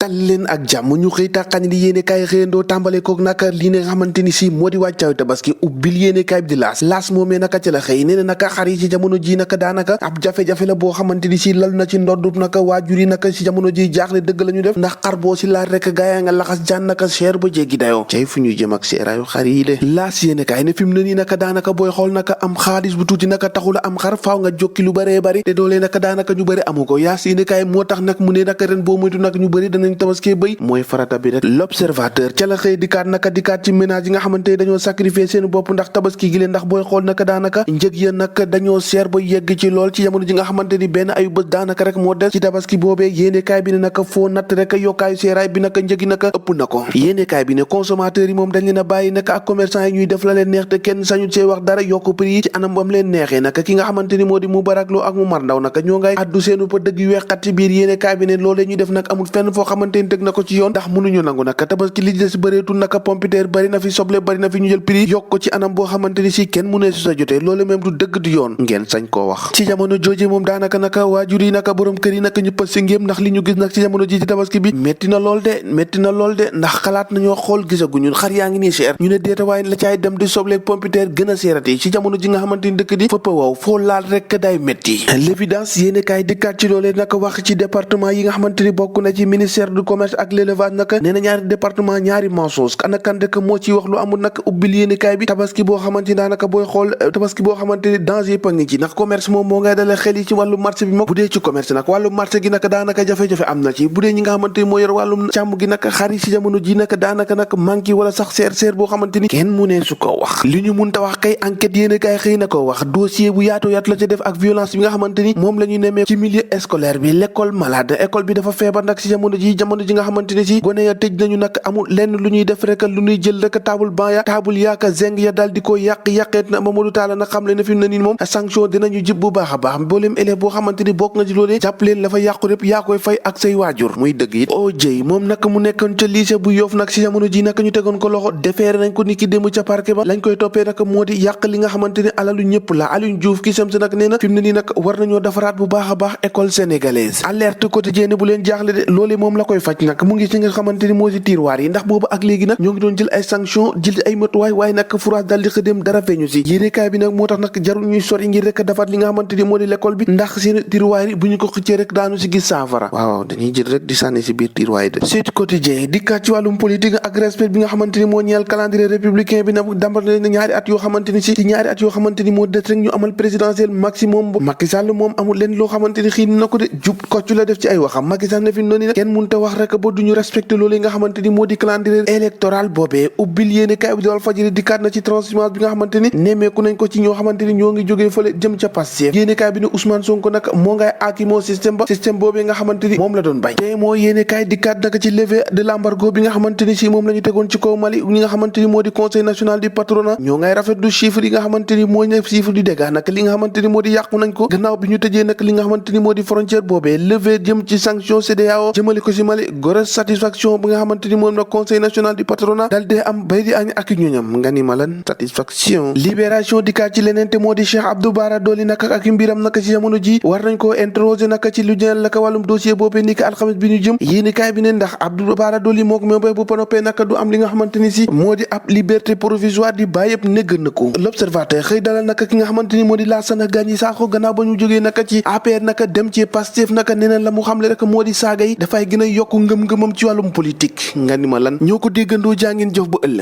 dal leen ak jàmm ñu xëy tàqañ di yéene kaay xëyandoo tàmbale koog naka li nga xamante ni si moo di wàccaayu tabaski ubbil yéene kaay bi di laas moomee naka ci la xëy nee na naka xar yi ci jamono ji naka daanaka ab jafe-jafe la boo xamante ni si lal na ci ndoddub naka waajur yi naka si jamono ji jaaxle dëgg la ñu def ndax xar boo si laal rek gaayaa nga laxas jaan naka cher ba jéggi dayoo cay fu ñuy jëm ak seeraayu xar yi de laas yéene kaay ne fi mu ne nii naka daanaka booy xool naka am xaalis bu tuuti naka taxula am xar faaw nga jokki lu bëree bëri te doolee naka daanaka ñu bëri amu ko yaas yéene kaay moo tax nag mu ne naka ren boo moytu nag ñu bëri danañ tabaski bëy mooy farata bi rek l'observateur ca la xëy dikkaat ci ménage yi nga xamante ne dañoo sacrifier seen bopp ndax tabaski gi leen ndax booy xool naka daanaka njëg ya nag dañoo seer ba yegg ci lool ci jamono ji nga xamante ni benn ayu bés daanaka rek moo des ci tabaski boobee yéenekaay bi ne naka foo natt rek yokkaayu seeraay bi naka njëgi naka ëpp na ko yéenekaay bi ne consommateurs yi moom dañ leen a bàyyi naka ak commerçant yi ñuy def la leen neex te kenn sañu see wax dara yokk prix yi ci anam bam leen neexee naka ki nga xamante ni moo di Moubarak Lo ak Momar Ndaw naka ñoo ngay addu seenu pa dëgg yu weexat ci biir yéenekaay bi ne loolee ñu def nag amul fenn foo xamante ni teg na ko ci yoon ndax mënuñu nangu naka tabaski li des bëreetul naka pompiteer bari na fi soble bari na fi ñu jël prix yokk ko ci anam boo xamante ni si kenn mu ne su sa jotee loolu même du dëgg du yoon ngeen sañ koo wax ci jamono jooje moom daanaka naka waajur yi naka borom kër yi naka ñëpp a si ngéem ndax li ñu gis nag ci jamono ji ci tabaski bi metti na lool de ndax xalaat nañoo xool gisaguñu xar yaa ngi nii seer ñu ne deeta waaye la caay dem di sobleeg pompiteer gën a seerati ci jamono ji nga xamante ni dëkk di fëppa waaw foo laal rek day metti l'évidence yéene kaay dikkaat ci loolee naka wax ci département yi nga xamante ni bokk na ci ministère du commerce ak l'élevage naka nee na ñaari département ñaari mensonge kan rek moo ciy wax lu amul nag ubbil yéenekaay bi tabaski boo xamante ni daanaka booy xool tabaski boo xamante ni danger yëpp a ngi ci ndax commerce moom moo ngay dale xel yi ci wàllu marché bi moom bu dee ci commerce nag wàllu marché gi nag daanaka jafe-jafe am na ci bu dee ñi nga xamante ni moo yor wàllum càmm gi nag xar yi ci jamono ji nag daanaka nag manqué wala sax seer boo xamante ni kenn mu ne su ko wax li ñu mun ta wax kay enquête yéenekaay xëy na ko wax dossier bu yaatu la ca def ak violence bi nga xamante ni moom la ñu nemmee ci milieu scolaire bi l'école malade école bi dafa feebar nag ci jamono ji nga xamante ni si gone ya tëj nañu nag amul lenn lu ñuy def rek lu ñuy jël rek taabul ban ya taabul yaaka zeng ya daal di ko yàqeet na Mamadou Talla nag xam le ne fi mu ne nii moom sanction dinañu jib bu baax a baax mbooleem élève boo xamante ni bokk nga ci loolee jàpp leen la fa yàqu lépp yaa koy fay ak say waajur muy dëgg it o jëy moom nag mu nekkoon ca lycée bu Yoff nag si jamono ji nag ñu tegoon ko loxo defeere nañ ko ni ki démb ca parquet ba lañ koy toppee nag moo di yàq li nga xamante ni alalu ñëpp la Alioune Diouf ki sam si nag nee na fi mu ne nii nag war nañoo defaraat bu baax a baax école sénégalaise alerte quotidienne bu leen jaaxle de loolee moom la koy faj nag mu ngi ci nga xamante ni moo si tiroir yi ndax boobu ak léegi nag ñoo ngi doon jël ay sanction jël ay matuwaay waaye nag furaas daal di xëdem dara feeñu si yéenekaay bi nag moo tax nag jarul ñuy sori ngir rek defaat li nga xamante ni moo di l'école bi ndax seen tiroir yi bu ñu ko xëccee rek daanu si gis saafara waaw dañuy jël rek di sànni si biir tiroir yi de Sud Quotidien dikkaat ci wàllum politique ak respect bi nga xamante ni moo ñeel calendrier républicain bi nag dambal na ñaari at yoo xamante ni si ci ñaari at yoo xamante ni moo des rek ñu amal présidentiel maximum Macky Sall moom amul leen loo xamante ni xiin na ko de jub kocc la def ci ay waxam Macky Sall ne fi noonu nag kenn mënut a wax rek ba duñu respecté loolu nga xamante ni moo di calendrier électoral boobee ubbil yéenekaay bi di Walf Fadjri dikkaat na ci transhumance bi nga xamante ni nemmeeku nañ ko ci ñoo xamante ni ñoo ngi jógee fële jëm ca Pastef yéenekaay bi ne Ousmane Sonko nag moo ngay aakimoo système boobee nga xamante ni moom la doon bañ te moo yéenekaay dikkaat nag ci levée de l'embargo bi nga xamante ni si moom la ñu tegoon ci kaw Mali ñi nga xamante ni moo di conseil national du patronat ñoo ngay rafetlu chiffre yi nga xamante ni moo ne chiffre du dégât nag li nga xamante ni moo di yàqu nañ ko gannaaw bi ñu tëjee nag li nga xamante ni moo di frontière boobee levée jëm ci sanction CEDEAO jëmale ko si Mali grosse satisfaction bi nga xamante ni moom la conseil national du patronat dal dee am bay di añ ak ñoñam nga ni ma lan satisfaction libération dikkaat ci leneen te moo di Cheikh Abdou Bara Dolly nag ak mbiram nag ci jamono ji war nañ koo interroger nag ci lu ñeel nag wàllum dossier boobee ni ki alxames bi ñu jëm yéenekaay bi ne ndax Abdou Bara Dolly moo ko moom bay bu panoppee nag du am li nga xamante ni si moo di ab liberté provisoire di bàyyi yëpp négg na ko l'observateur xëy dalal nag ki nga xamante ni moo di Lassana Gagny Sakho gannaaw ba ñu jógee nag ci APR nag dem ci Pastef nag nee na la mu xamle rek moo di saaga yi dafay gën a yokk ngëm-ngëmam ci wàllum politique nga ni ma lan ñoo ko déggandoo jàngeen jëf bu ëllëg